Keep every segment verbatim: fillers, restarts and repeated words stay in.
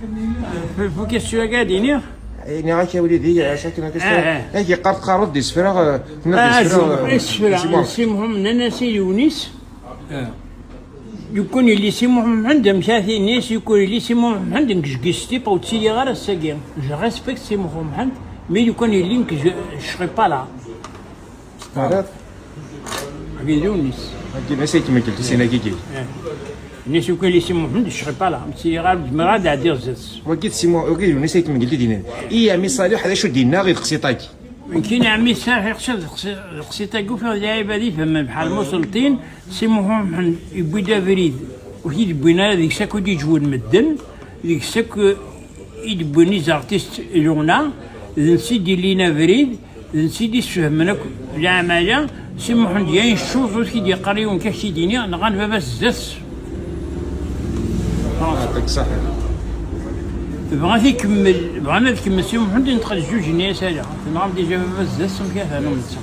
Fu question-agi ad iniɣ. Ini-ak a wlidi, acu akken akka. Ah, ah. Agi qqar teqqareḍ d isefra, eh, tenniḍ d Ah, isefra, isefra, eh, isefra. Si Muḥemmed. Si Muḥemmed, nnan-as i Yunis. Ah. Lukan yelli Si Muḥemmed, amek ara t-ini, lukan yelli Si Muḥemmed, nekk je gis tipa ur ttiliɣ ara ass-agi. Je respecte Si Muḥemmed, mais lukan yelli nekk je, je serai pas là. Teɛriḍ? Agi d Yunis. Agi d Yunis ay tmeggelt i sin-agi. Eh. Ini-as lukan yelli Si Muḥemmed, je serai pas là. Ur ttiliɣ ara, ur zmireɣ ad ɛeddiɣ zdat-s. Wagi d Si Mu-, wagi d Yunis ay tmeggelt i d-yennan. I ɛemmi Ṣaliḥ, d acu d-yenna i teqsiṭ-agi? Nekkin ɛemmi Ṣaliḥ, iqsed d teqsi-, d teqsiṭ-agi, ufiɣ lɛibad ifehhmen bḥal Muselṭin, Si Muḥ Umḥend yewwi-d abrid, ur t-id-wwin ara, deg-s akk i d-iǧewwen medden, deg-s akk i d-wwin les artistes, Luna, d netta i d-ilin abrid, d netta i d-isfehmen akk leɛmala. Si Muḥend, ya yeccuẓ, ur t-id-yeqqar yiwen, ka k-t-id-iniɣ, nɣan baba-s zdat-s. Yeɛṭik ṣṣeḥḥa. Bɣan ad ikemmel, bɣan ad ikemmel Si Muḥend, inṭeq-d zzuǧ-nni, as ala. Tenɣam déjà baba-s zdat-s, amek ara ternum netta?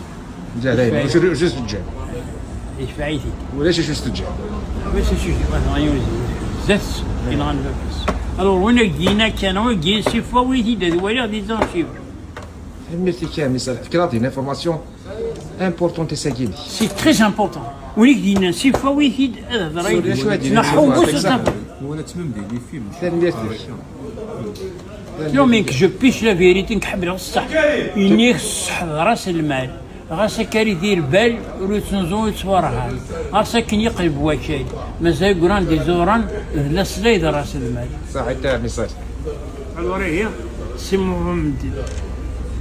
Ǧǧan, dayen, juste, juste ǧǧan. Yedfeɛ-it-id. Ulac acu s-teǧǧa. Ulac acu s-teǧǧa, ma tenɣa yiwen zdat-s, yenɣan baba-s. Alors, win ak-d-yenna kan, win ak-d-yenna sifwa, wi-t-id ad waliɣ des archives. Tanemmirt-ik a mmi Ṣaleḥ, tekra-d une information importante ass-agi-nni. C'est très important. Win ak-d-yennan sifwa, wi-t-id ad hedreɣ yid-wen. Neḥḥu bu sṭaṭu. Wala tmem di les films. Tanemmirt-ik. Yumi nekk je piche la vérité, nekk ḥemmleɣ ṣṣeḥ. Iniɣ ṣṣeḥ d ras lmal. Ɣas akka ar idirbal ur yettnuzu ur yettwarhan. Ɣas akken yeqleb wakal. Mazal grand des oran d laslay d ras lmal. Ṣaḥit a mmi Ṣaleḥ. Alors ihi, Si Muḥemmed,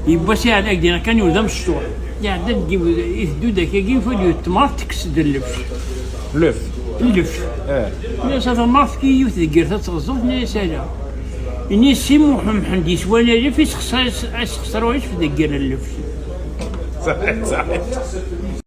yiwwas iɛedda deg-neɣ kan, yewwet amecṭuḥ. Iɛedda deg yiwet, iteddu-d akkagi, yufa-d yiwet tmart tekkes-d lleft. Lleft? Lleft. Eh. Nniɣ-as a tamart, efk-iyi yiwet deg yirt ad teɣẓeḍ, nniɣ-as ala. Ini Si Muḥemmed yeswa lalef, isexṣer, isexṣer wayes deg yir lleft. Ṣaḥit, ṣaḥit.